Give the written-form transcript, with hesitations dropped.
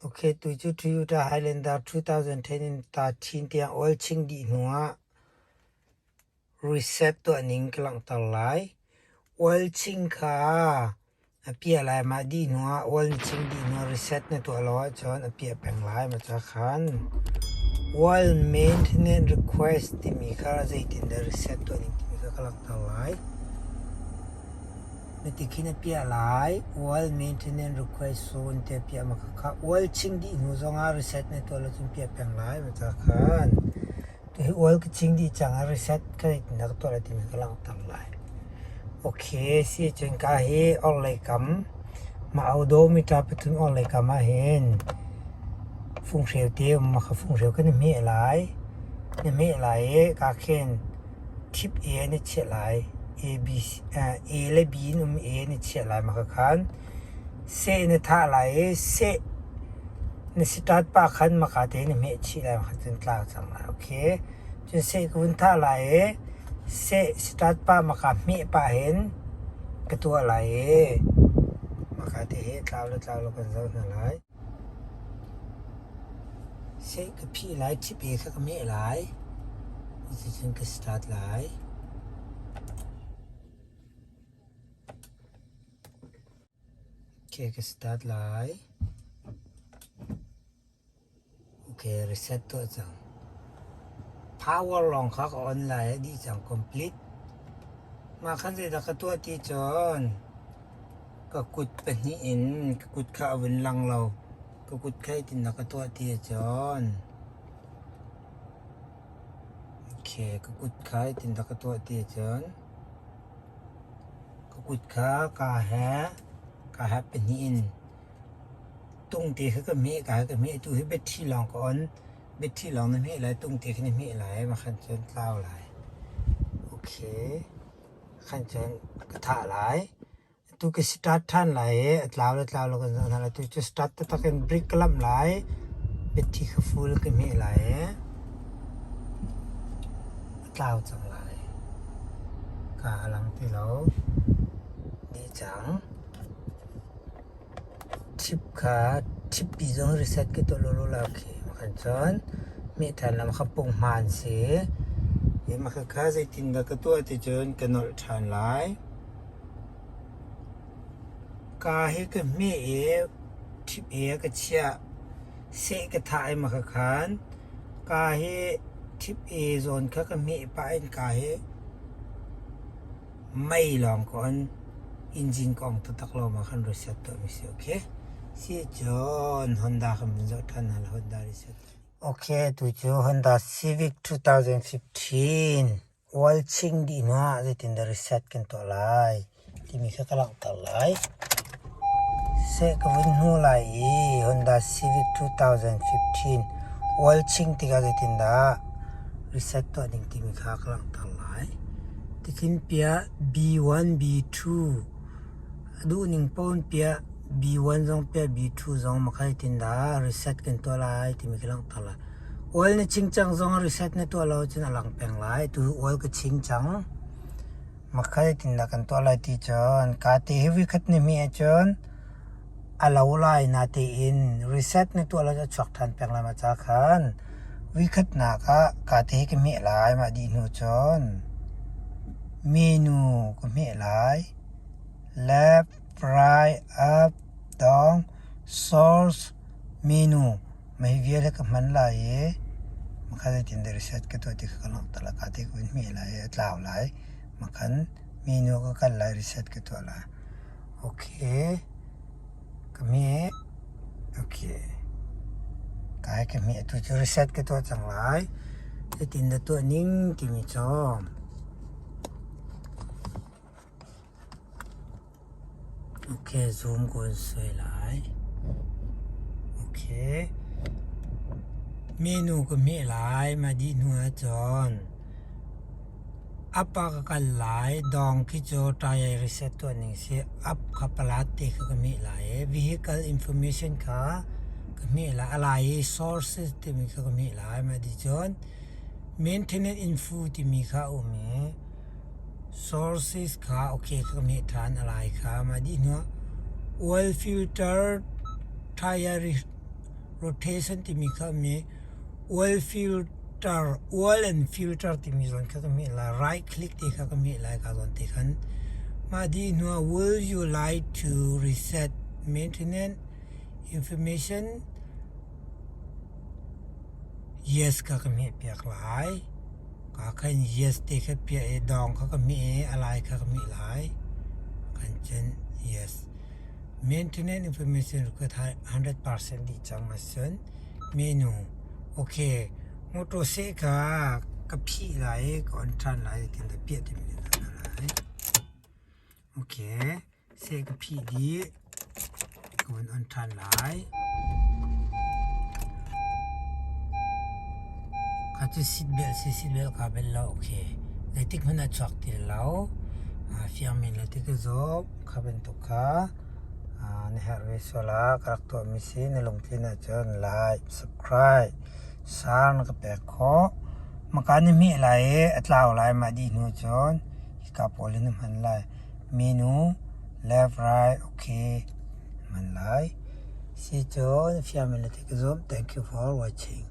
Ok, tu cu Toyota Highlander 2010 in 13 tiang oil ching dih hnu ah reset tuah ning ka langhter lai. Oil ching kha a piah lai. Mah dih hnu ah oil na ching dih hnu ah reset na tuah lo ahcun a piah peng lai. Mah ca khan oil maintenance request timi kha zeitindah reset tuah ning timi kha ka langhter lai. Na tikhin a piah lai. Oil maintenance request zone te piah ma khakha. Oil ching dih hnu zongah reset na tuah lo cun piah peng lai. Ma ca khan. Tuhi oil ka ching dih cang ah reset ka na ka tuah lai timi ka langhter lai. Okay, si cun ka hi orhlei kam ma odometer pathum orhlei kam ah hin funghreu te um ma kha funghreu kan i hmeh lai. Na hmeh lai i ka khin Thip A na chiah lai. A, B, A le B in um A na chiah lai mah khan seh na thah lai i seh na start pah khan maka te na hmeh chih lai mah cun tlau cang lai. Okay. Cun seh ka vun thah lai i seh start pah maka hmeh pah hin ka tuah lai i maka te hi tlau le tlau lo kan zoh hna lai. Seh ka phih lai, ṭhipe kha ka meh lai. Cuticun ka start lai. Okay, ka start lai. Okay, reset tuah cang. Power lawng kha ka on lai, a dih cang complete. Mah khan zeidah ka tuah ti cun Ka kut pahnih in ka kut kha a vun lang lo. Ka kut kha hitin na ka tuah ti ahcun okay, ka kut kha hitin na ka tuah ti ahcun ka kut kha kaa he kaa he pahnih in tungte kha ka hmeh ka he ka hmeh. Atu hi battery lawng ka on. Battery lawng na hmeh lai, tungte kha na hmeh lai, mah khan cun tlau lai. Okay. Khan cun ka thah lai. Atu ka start ṭhan lai i a tlau le tlau lo kan zoh hna lai. Atu cu start taktak in brake ka lamh lai. Battery kha full ka hmeh lai i a tlau cang lai. Ka a lang ti lo. Dih cang. Chip kha chip pi zong reset ka tuah lawlaw la khi khan cun mehṭhan lam kha punghman si. Hi mah kha zeitindah ka tuah ti cun ka nolh ṭhan lai. Ka hi ka hmeh i ṭhip he ka chiah. Seh ka thah i mah khan ka hi ṭhip e zawn kha ka hmeh pah in ka hi mei lawng ka on. Engine ka ong taktak lo ma khan reset tuahmi si okay. Si cun Honda kan vun zoh ṭhan hna la Honda reset. Okay, tu cu Honda Civic 2015 oil ching dih hnu ah zeitindah reset kan tuah lai timi kha ka langhter lai. Seh ka vun hnu lai i Honda Civic 2015 oil ching tikah zeitindah reset tuah ding timi kha ka langhter lai. Tikhin piah B1, B2 a duhning paoh in piah B1 zong piah B2 zong makhai tindah reset kan tuah lai timi ka langhter lai. Oil na ching cang zong reset na tuah lo cun a lang peng lai. Tu oil ka ching cang. Makhai tindah kan tuah lai ti cun ka te hi vikhat na hmeh ahcun a lo lai natein reset na tuah lo a chuak ṭhan peng lai ma ca khan vikhatnak ah ka te hi ka hmeh lai mah dih hnu cun menu ka hmeh lai left right up down source menu mah hi vial hi ka hman lai i makhan zeitin dah reset ka tuah ti kha ka langhter lai ka te ka vun hmeh lai i a tlau lai makhan menu ka kal lai reset ka tuah lai. Okay. Ka hmeh. Okay. Kai ka hmeh tu cu reset ka tuah cang lai. Hitin na tuah ning timi cu. Okay, zoom ko in soi lai. Okay. Menu ka hmeh lai ma dih hnu ahcun. Up ah ka kal lai. Dawng khi cu tire reset tuah ning si. Up kha palat te kha ka hmeh lai i vehicle information kha ka hmeh lai. A lai i sources timi kha ka hmeh lai. Mah ti cun maintenance info timi kha a um i sources kha okay kha ka hmeh ṭhan a lai kha. Mah dih hnuah oil filter tire. Rotation timi kha um i oil filter, oil and filter timi zawn kha ka hmeh lai. Right click ti kha ka hmeh lai ka zawn te khan. Mah dih hnu ah will you like to reset maintenance information? Yes kha ka hmeh piak lai. Ka khan yes ti kha piah i dawng kha ka hmeh i a lai kha ka hmeh lai. Kan cun yes. Maintenance information request 100% dih cang ahcun menu okay motor seh kha ka phih lai i ka on ṭhan lai tin ka piah timi na lai. Okay, seh ka phih dih ka vun on ṭhan lai. Kha cu seat belt si seat belt kaa bel lo okay. Zeitik hmanh ah chuak ti lo. Fiang men lo ti ka zawp. Kha bantuk kha na herh ve sual ah ka rak tuahmi si na lungtlin ahcun like, subscribe, share na ka pek khawh. Maka na hmeh lai i a tlau lai mah dih hnu cun hika pawl hi na hman lai. Menu, left, right, okay na hman lai. Si cun fiang men le ti ka zumh. Thank you for watching.